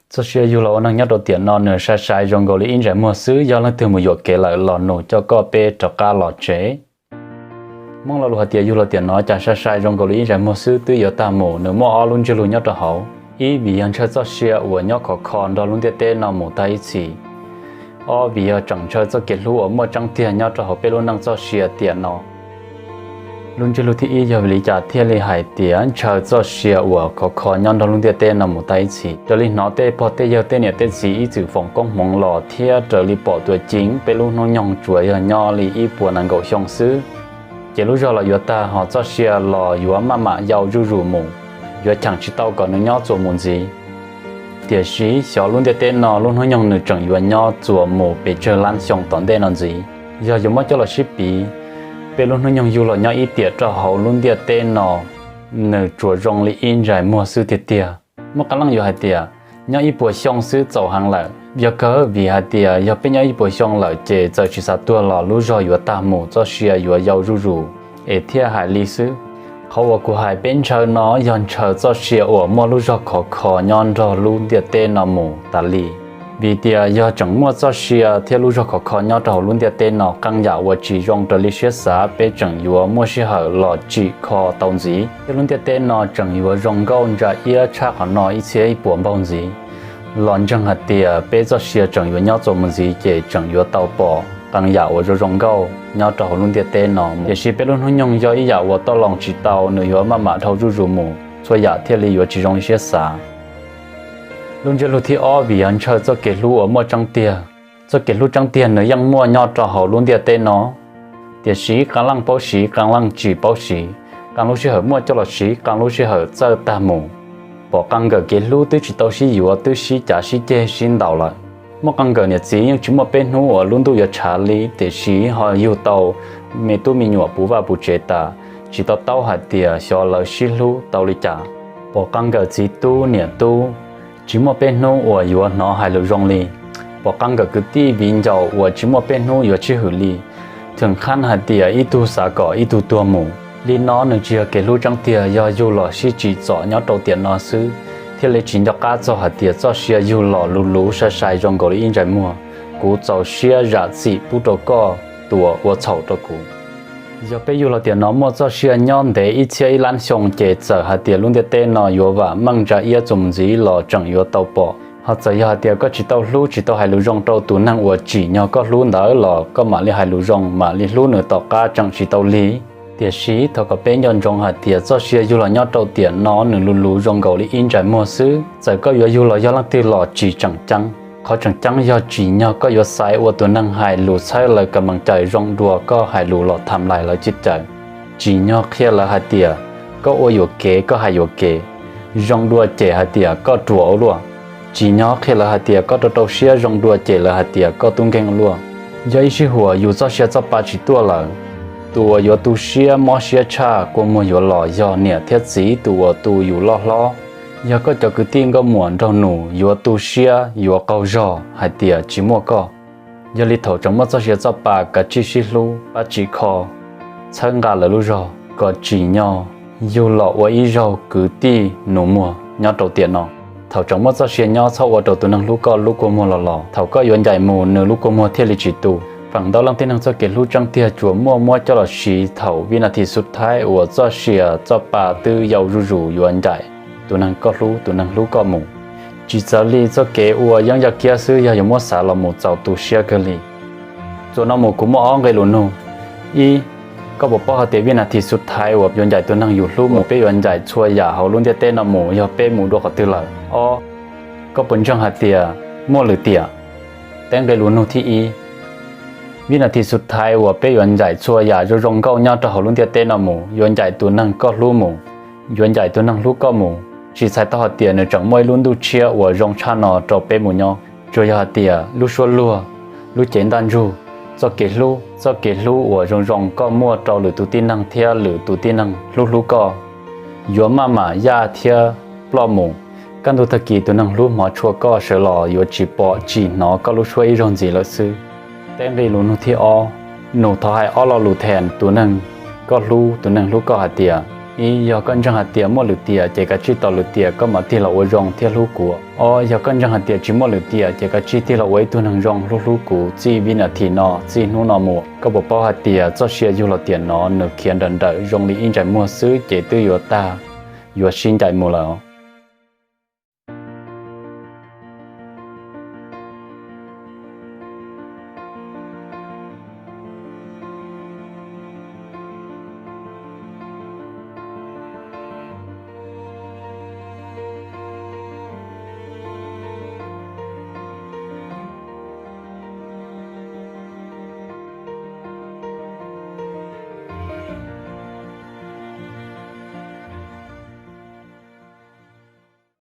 Txoj sia yug los ua neeg nyob rau tiam no nws sai sai zoo nkaus li ib ntsais muag xwb, yog leej twg mus yuam kev lawm los nug coj koj peb rov qab los tsev. Hmoob lo lus hais tias yug los tiam no cas sai sai zoo nkaus li ib ntsais muag xwb twb yuav tag mus, nws muaj ob lub ntsiab lus nyob rau hauv. Ib, vim yog ntshaw txoj sia uas nyob khov kho nrog lub ntiaj teb no mus tag ib txhis. Ob, vim yog tseem ntshaw txoj kev hlub uas muaj tseeb tiag nyob rau hauv peb lub neej txoj sia tiam no. Lub ntsiab lus thib ib yog vim li cas thiaj li hais tias ntshaw txoj sia uas khov kho nyob nrog lub ntiaj teb no mus tag ib txhis? Raws li hnov tej pog tej yawg tej niam tej txiv ib txwm foom koob hmoov los thiab raws li pom tuam ceeb peb lub hnub nyoog tsuas yog nyob li ib puas nees nkaum xyoo xwb, ces lub zog los yuav tag, ho txoj sia los yuav maj mam yau zuj zus mus, yuav cheem tsis tau kom nws nyob txuas mus ntxiv. Tiam sis xyov lub ntiaj teb no lub hnub nyoog nws tseem yuav nyob txuas mus pes tsawg lab xyoo tom ntej no ntxiv. Yog yuav muab coj los sib piv, peb lub hnub nyoog yug los nyob ib tiam rau hauv lub ntiaj teb no, nws tsuas zoo li ib ntsais muag xwb tiag tiag. Muaj qee leej yuav hais tias nyob ib puas xyoo xwb txaus heev lawm. Yog kawg, vim hais tias yog peb nyob ib puas xyoo lawm ces txawm tsis xav tuag los lub zog yuav tag mus, txoj sia yuav yau zuj zus es thiaj hais li xwb. Qhov uas kuv hais peb ntshaw no yog ntshaw txoj sia uas muaj lub zog khov kho nyob nrog lub ntiaj teb no mus tas li. Vim tias yog tseem muaj txoj sia thiab lub zog khov kho nyob rau hauv lub ntiaj teb no, qee yam uas tsis zoo raws li siab xav peb tseem yuav muaj sij hawm los tsim kho tau ntxiv, thiab lub ntiaj teb no tseem yuav zoo nkauj ntsa iab tshaj qhov no ib txhiab ib puas npaug ntxiv. Los ntseeg hais tias peb txoj sia tseem yuav nyob txuas mus ntxiv ces tseem yuav tau pom qee yam uas zoo zoo nkauj nyob rau hauv lub ntiaj teb no. Tiam sis peb lub hnub nyoog yog ib yam uas toj loo tsis tau, nws yuav maj mam dhau zuj zus mus, txhua yam thiaj li yuav tsis zoo li siab xav. Lub ntsiab lus thib ob, vim yog ntshaw txoj kev hlub uas muaj tseeb tiag. Txoj kev hlub tseeb tiag nws yeej muaj nyob rau hauv lub ntiaj teb no, tiam sis qee leej paub siv, qee leej tsis paub siv, qee lub sij hawm muaj coj los siv, qee lub sij hawm txawj tag mus. Pom qee nkawm kev hlub twb tsis tau sib yuav twb sib cav sib ceg sib ntaus lawm. Muaj qee nkawm niam txiv yeej tsis muaj peb hnub uas lub ntuj yuav tshav li, tiam sis ho yug tau me tub me nyuam puv vaj puv tsev tas, tsis to taub hais tias xyov lawv sib hlub tau li cas. Pom qee nkawm txiv tub niam tub tsis muaj peb hnub uas yuav hnov hais lus zoo li. Pom qee nkawm kwv tij viv ncaus uas tsis muaj peb hnub yuav sib hwm li. Thwm qhab hais tias ib tug xav kom ib tug tuag mus. Li no nws tsis yog kev hlub tseeb tiag, yog yug los sib tsim txom nyob rau tiam no xwb, thiaj li tsis nco qab txog hais tias txoj sia yug los luv luv sai sai zoo nkaus li ib ntsais muag. Kuv txaus siab zam txim pub rau koj tus uas ua txhaum rau kuv. Yog peb yug los tiam no muaj txoj sia nyob ntev ib txhiab ib lab xyoo ces txawm hais tias lub ntiaj teb no yuav vam meej ntsa iab txuas mus ntxiv los tseem yuav tau pom. Ho txawm yog hais tias koj tsis tau hlub tsis tau hais lus zoo rau tus neeg uas tsim nyog koj hlub ntawd los koj mam li hais lus zoo mam li hlub nws tom qab tseem tsis tau lig. Tiam sis thov kom peb nco ntsoov hais tias txoj sia yug los nyob rau tiam no nws luv luv zoo nkaus li ib ntsais muag xwb. Txawm koj yuav yug los yog leej twg los tsis tseem ceeb. Qhov tseem ceeb yog tsim nyog koj yuav xaiv ua tus neeg hais lus txhawb lawv kam mees cais zoo dua koj hais lus los tham lais lawv cib caws. Tsim nyog qhia lawv hais tias koj ua yuam kev koj hais yuam kev, zoo dua cem hais tias koj ruam ua luaj. Tsim nyog qhia lawv hais tias koj rau rau siab, zoo dua cem lawv hais tias koj tub nkeeg ua luaj. Yog ib sij huam yus txoj sia txoj pa tsis tuaj lawm, tus uas yuav tu siab mob siab tshaj kua muag yuav los yog niam thiab txiv tus uas tu yus loj hlob. Yog koj cov kwv tij nkauj muam nraug nus yuav tu siab yuav qaug zog hais tias tsis muaj koj. Yog li thaum tseem muaj txoj sia txoj pa kav tsij sib hlub pab tsim kho, txhawb nqa lawv lub zog kom tsim nyog yug los ua ib zaug kwv tij nus muag nyob rau tiam no. Thaum tseem muaj txoj sia nyob txhob ua rau tus neeg hlub koj lub kua muag los los, thaum koj yuav ncaim mus nws lub kua muag thiaj li tsis tu. Feem ntau leej tib neeg txoj kev hlub tseeb tiag tsuas muaj muab coj los siv thaum vib nas this xub thaib uas txoj sia txoj pa twb yau zuj zus yuav ncaim tus neeg koj hlub, tus neeg hlub koj mus. Tsis txawv li txoj kev ua yeeb yaj kiab xwb, yog yuav muab xav los mus txaus tu siab kawg li. Txuas no mus kuv muaj ob nqe lus nug. Ib, koj puas paub hais tias vib nas this xub thaib uas yuav ncaim tus neeg yus hlub mus, peb yuav ncaim txhua yam hauv lub ntiaj teb no mus yog peb mus dua qhov twg lawm? Ob, koj puas ntseeg hais tias muaj lwm tiam? Teb nqe lus nug thib ib. Vib nas this xub thaib uas peb yuav ncaim txhua yam zoo zoo nkauj nyob rau hauv lub ntiaj teb no mus, yuav ncaim tus neeg koj hlub mus, yuav ncaim tus neeg hlub koj mus, tsis txhais tau hais tias nws tseem muaj ib lub ntuj tshiab uas zoo tshaj no rau peb mus nyob. Tsuas yog hais tias lub suab luag, lub cev ntaj ntsug, txoj kev hlub, txoj kev hlub uas zoo zoo koj muaj rau lwm tus tib neeg thiab lwm tus tib neeg hlub hlub koj, yuav maj mam yaj thiab ploj mus. Kaj ntug tag kis tus neeg hlub hmov tshua koj sawv los yuav tsis pom tsis hnov koj lub suab ib zaug ntxiv lawm xwb. Teb nqe lus nug thib ob. Nus thov hais ob lo lus them tus neeg koj hlub, tus neeg hlub koj hais tias Ib, yog koj ntseeg hais tias muaj lwm tiam ces kav tsij tos lwm tiam koj mam tig los ua zoo thiab hlub kuv. Ob, yog koj ntseeg hais tias tsis muaj lwm tiam ces kav tsij tig los ua ib tug neeg zoo hlub hlub kuv txij vib nas this no txij hnub no mus. Koj puas paub hais tias txoj sia yug los tiam no nws khiav nrawm nrawm zoo li ib ntsais muag xwb ces twb yuav tag, yuav sib ncaim mus lawm.